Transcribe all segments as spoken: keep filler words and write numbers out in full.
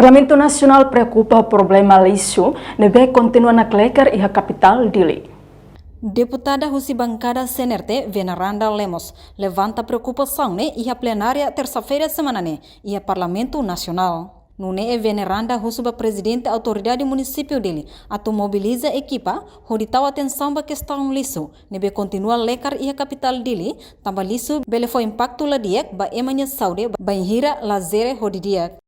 Parlamentu Nasionál preokupa ho problema lixu ne'ebé kontinua nakleker iha kapitál Dili. Deputada husi bankada C N R T, Veneranda Lemos, levanta preokupasaun ne'e iha plenária tersa-feira semana ne'e iha Parlamentu Nasionál. Nune'e Veneranda husu ba Prezidente Autoridade Munisípiu Dili atu mobiliza ekipa hodi tau atensaun ba kestaun lixu ne'ebé kontinua lekar iha kapitál Dili, tanba lixu bele fó impaktu la di'ak ba ema nia saúde bainhira la jere ho di'ak.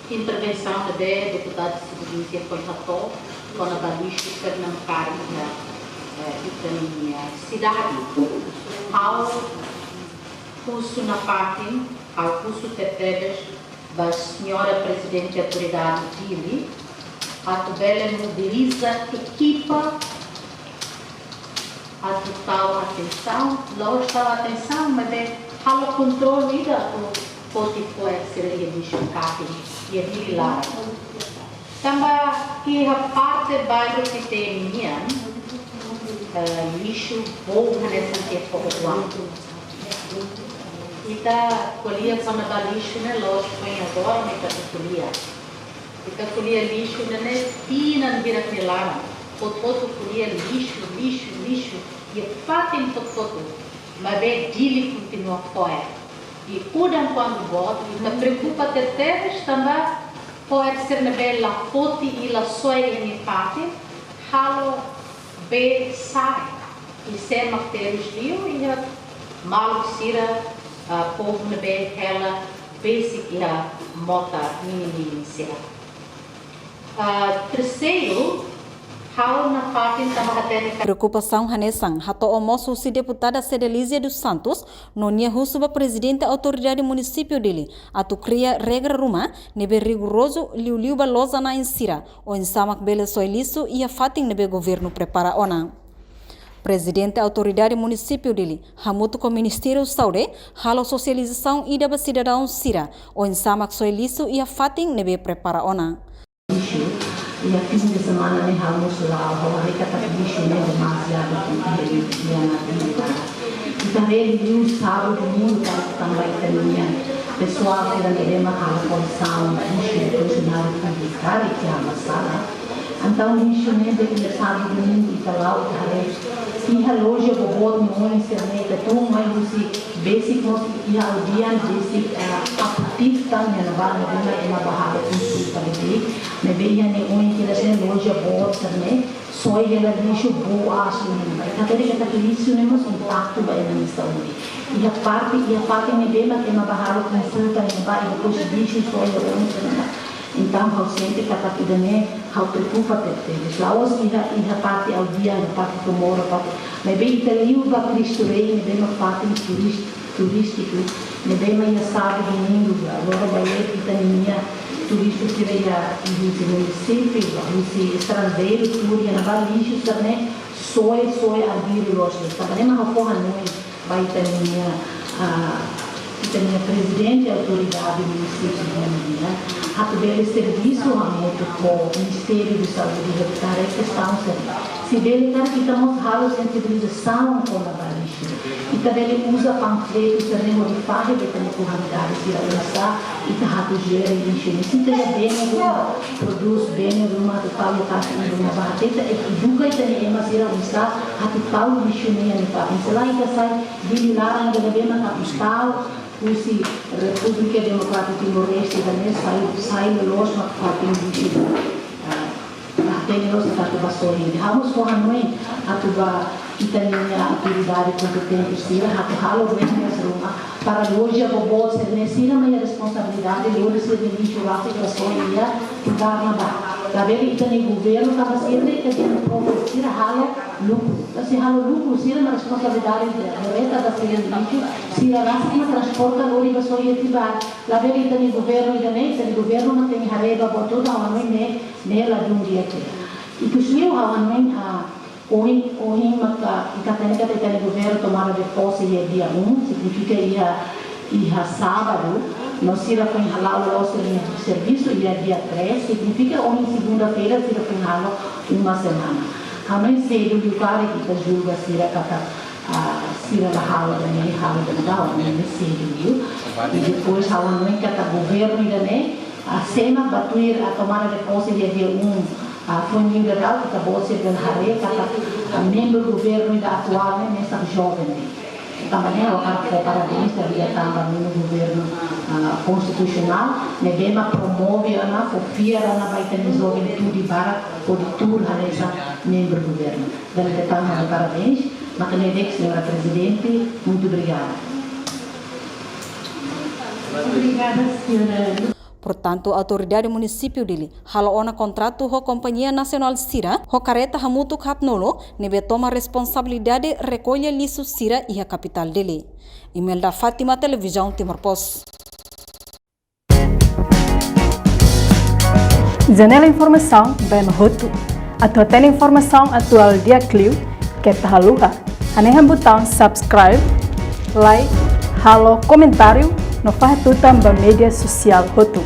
Intervensaun ne'ebé deputada Sidilízia foin hato'o kona-ba lixu sira ne'ebé kaer iha, eh, ita-nia sidade. Ha'u husu nafatin, ha'u husu tebetebes ba señora Prezidente Autoridade Dili atu bele mobiliza ekipa atu tau atensaun, la'ós tau atensaun, maibé halo kontrolu ida atu foti fo'er sira iha lixu katin iha Dili laran. Tanba iha parte bairru T T M nian, eh, lixu boot hanesan ke fo uang. Ita ko'alia kona-ba lixu ne'e la'ós foin agora mak ita ko'alia. Ita ko'alia lixu ne'e tinan hirak nia laran. Hotu-hotu ko'alia lixu, lixu, lixu. Iha fatin hotu-hotu. Maibé Dili kontinua fo'er. I udan kuandu boot, ita preokupa tebetebes tanba fo'er sira ne'ebé la foti i la soe iha nia fatin, halo bee sa'e. I sé mak terus liu, iha maluk sira, ah, povu ne'ebé hela besik iha mota nian nian sira. Ah, terseiru, ha'u nafatin tanba hatene ka- Preokupasaun hanesan hato'o mós husi deputada Cedelizia dos Santos, no nia husu ba Prezidente Autoridade Munisípiu Dili atu kria regra ruma ne'ebé rigorozu liuliu ba loja-na'in sira, oinsá mak bele soe lixu iha fatin ne'ebé governu prepara ona. Prezidente Autoridade Munisípiu Dili, hamutuk ho Ministériu Saúde, halo sosializasaun ida ba sidadaun sira, oinsá mak soe lixu iha fatin ne'ebé prepara ona. Lixu, iha fin de semana ne'e ha'u mós la'o, ha'u haree katak lixu ne'e demasiadu iha, iha, iha ita haree liu sábadu, domingu, tanba ita-nia pesoál sira ne'ebé mak halo kolisaun lixu, funsionáriu públiku karik iha sala. Entaun lixu ne'e iha sábadu, domingu ita la'o ita haree. Iha loja boboot nia oin sira-ne'e ita tun mai husi besik mós iha aldeia besik, eh, Aputik tan iha ne'ebá ne'ebé ema bá halo konsulta beibeik. Ne'ebé iha nia oin kedas ne'e loja boot sira-ne'e soe hela lixu boot aas ne'ebá. Ita haree katak lixu ne'e mós impaktu ba ema nia saúde. Iha parte, iha parte ne'ebé mak ema bá halo konsulta ne'ebá, i depois lixu soe hela oin sira-ne'ebá. Entaun, ha'u sente katak ida-ne'e ha'u preokupa tebetebes. La'ós iha, iha parte aldeia, iha parte Tomoro, parte. Maibé ita liu ba Cristo Rei, ne'ebé mak parte turis-, turístiku, ne'ebé mak iha sábadu, domingu, agora ba iha ita-nia turista sira iha, iha husi munisípiu, husi estranjeiru, tuur iha ne'ebá lixu sira-ne'e soe, soe arbiru loos. Tanba ne'e mak ha'u fó hanoin ba ita-nia, ah, ita-nia prezidente autoridade munisípiu nian, atu bele servisu hamutuk ho Ministériu Saúde, atu haree kestaun sira-ne'e. Se bele karik ita mós halo sensibilizasaun kona-ba lixu. Ita bele uza panfletu sira-ne'e hodi fahe ba ita-nia komunidade sira oinsá ita atu jere lixu. Se ita iha bene ruma, prodús bene ruma, atu tau iha kasa ruma, bá hatete, eduka ita-nia ema sira oinsá atu tau lixu nian iha fatin. Se lae ita sai Dili laran ida ne'ebé mak atu tau husi Repúblika Demokrátika Timor-Leste ida-ne'e sai, sai loloos mak fatin lixu. Ah, ah, tenke loos atu ba soe. Ha'u mós fó hanoin atu ba ita-nia autoridade kompetente sira atu halo regras ruma para loja boboot sira-ne'e, sira mak iha responsabilidade lori sira-nia lixu rasik ba soe iha lukar ne'ebá. Labele ita-nia governu tanba sira-ne'e ita-nia profit, sira halo lukru. Entaun se halo lukru, sira mak responsabilidade direta ba sira-nia lixu, sira rasik mak transporta lori ba soe iha Tibar. Labele ita-nia governu ida-ne'e, ita-nia governu mak tenke haree ba buat hotu, ha'u hanoin ne'e, ne'e ladún di'ak. Ikus liu ha'u hanoin, ah, ohin, ohin maka ita hatene katak ita-nia governu tomada de pose iha dia um, signifika iha, iha sábadu, no sira foin hala'o loloos sira-nia servisu iha dia três, signifika ohin segunda-feira sira foin halo uma semana. Ha'u hanoin sedu liu karik ita julga sira katak, ah, sira la halo ida-ne'e, halo ida-ne'ebá, ha'u hanoin ne'e sedu liu. I depois ha'u hanoin katak governu ida-ne'e, A sema ba tuir a tomada de pose iha dia um, a, foin domingu daudaun, ita-boot sira bele haree katak, a, membru governu ida atuál ne'e mesak joven de'it. Tanba ne'e ha'u hakarak fó parabéns ba ita-boot tanba membru governu, a, konstitusionál ne'ebé mak promove ona, fó fiar ona ba ita-nia juventude barak hodi tuur hanesan membru governu. Dala ida tan ha'u-nia parabéns, mak ne'e de'it, señora Prezidente, muito obrigada. Obrigada, señora. Portantu, Autoridade Munisípiu Dili halo ona kontratu ho kompañia nasionál sira ho karreta hamutuk haatnulu ne'ebé toma responsabilidade rekolla lixu sira iha kapitál Dili. Imelda Fátima, Televizaun Timor Post. Janela informasaun ba ema hotu. Atu hatene informasaun atuál di'ak liu, keta haluha hanehan butaun subscribe, like, halo komentáriu no fahe tutan ba média sosiál hotu.